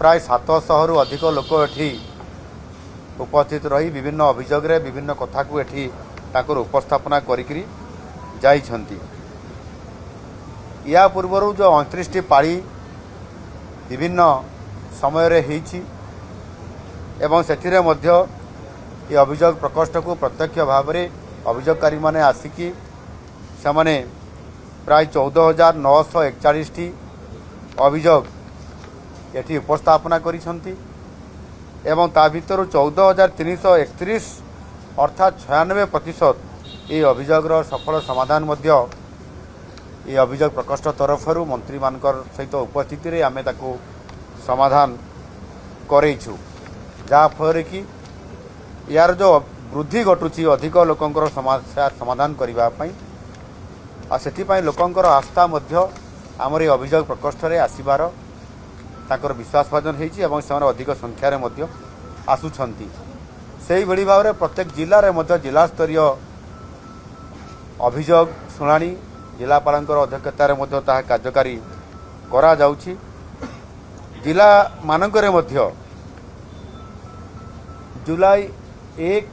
ପ୍ରାୟ 700ରୁ ଅଧିକ ଲୋକ ଏଠି ଉପସ୍ଥିତ ରହି ବିଭିନ୍ନ ଅଭିଯୋଗରେ ବିଭିନ୍ନ କଥାକୁ ଏଠି ତାଙ୍କର ଉପସ୍ଥାପନା କରିକିରି ଯାଇଛନ୍ତି। ୟା ପୂର୍ବରୁ ଯେଉଁ 29ଟି ପାଳି ବିଭିନ୍ନ ସମୟରେ ହେଇଛି ଏବଂ ସେଥିରେ ମଧ୍ୟ ଏ ଅଭିଯୋଗ ପ୍ରକୋଷ୍ଠକୁ ପ୍ରତ୍ୟକ୍ଷ ଭାବରେ ଅଭିଯୋଗକାରୀମାନେ ଆସିକି ସେମାନେ ପ୍ରାୟ 14,941ଟି ଅଭିଯୋଗ ଏଠି ଉପସ୍ଥାପନା କରିଛନ୍ତି ଏବଂ ତା ଭିତରୁ 14,331, ଅର୍ଥାତ୍ 96% ଏହି ଅଭିଯୋଗର ସଫଳ ସମାଧାନ ମଧ୍ୟ ଏହି ଅଭିଯୋଗ ପ୍ରକୋଷ୍ଠ ତରଫରୁ ମନ୍ତ୍ରୀମାନଙ୍କର ସହିତ ଉପସ୍ଥିତିରେ ଆମେ ତାକୁ ସମାଧାନ କରେଇଛୁ, ଯାହାଫଳରେ କି ଏହାର ଯେଉଁ ବୃଦ୍ଧି ଘଟୁଛି ଅଧିକ ଲୋକଙ୍କର ସମସ୍ୟା ସମାଧାନ କରିବା ପାଇଁ, ଆଉ ସେଥିପାଇଁ ଲୋକଙ୍କର ଆସ୍ଥା ମଧ୍ୟ ଆମର ଏହି ଅଭିଯୋଗ ପ୍ରକୋଷ୍ଠରେ ଆସିବାର ତାଙ୍କର ବିଶ୍ୱାସଭାଜନ ହେଇଛି ଏବଂ ସେମାନେ ଅଧିକ ସଂଖ୍ୟାରେ ମଧ୍ୟ ଆସୁଛନ୍ତି। ସେଇଭଳି ଭାବରେ ପ୍ରତ୍ୟେକ ଜିଲ୍ଲାରେ ମଧ୍ୟ ଜିଲ୍ଲାସ୍ତରୀୟ ଅଭିଯୋଗ ଶୁଣାଣି ଜିଲ୍ଲାପାଳଙ୍କର ଅଧ୍ୟକ୍ଷତାରେ ମଧ୍ୟ ତାହା କାର୍ଯ୍ୟକାରୀ କରାଯାଉଛି। ଜିଲ୍ଲାମାନଙ୍କରେ ମଧ୍ୟ ଜୁଲାଇ 1,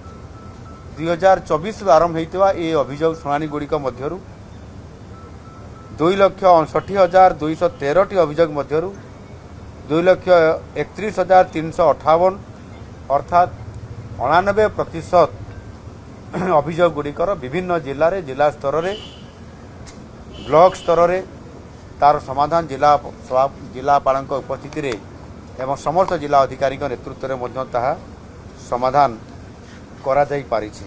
2024ରୁ ଆରମ୍ଭ ହୋଇଥିବା ଏହି ଅଭିଯୋଗ ଶୁଣାଣି ଗୁଡ଼ିକ ମଧ୍ୟରୁ 2,59,213ଟି ଅଭିଯୋଗ ମଧ୍ୟରୁ 2,31,358, ଅର୍ଥାତ୍ 89% ଅଭିଯୋଗ ଗୁଡ଼ିକର ବିଭିନ୍ନ ଜିଲ୍ଲାରେ, ଜିଲ୍ଲା ସ୍ତରରେ, ବ୍ଲକ ସ୍ତରରେ ତାର ସମାଧାନ ଜିଲ୍ଲାପାଳଙ୍କ ଉପସ୍ଥିତିରେ ଏବଂ ସମସ୍ତ ଜିଲ୍ଲା ଅଧିକାରୀଙ୍କ ନେତୃତ୍ୱରେ ମଧ୍ୟ ତାହା ସମାଧାନ କରାଯାଇପାରିଛି।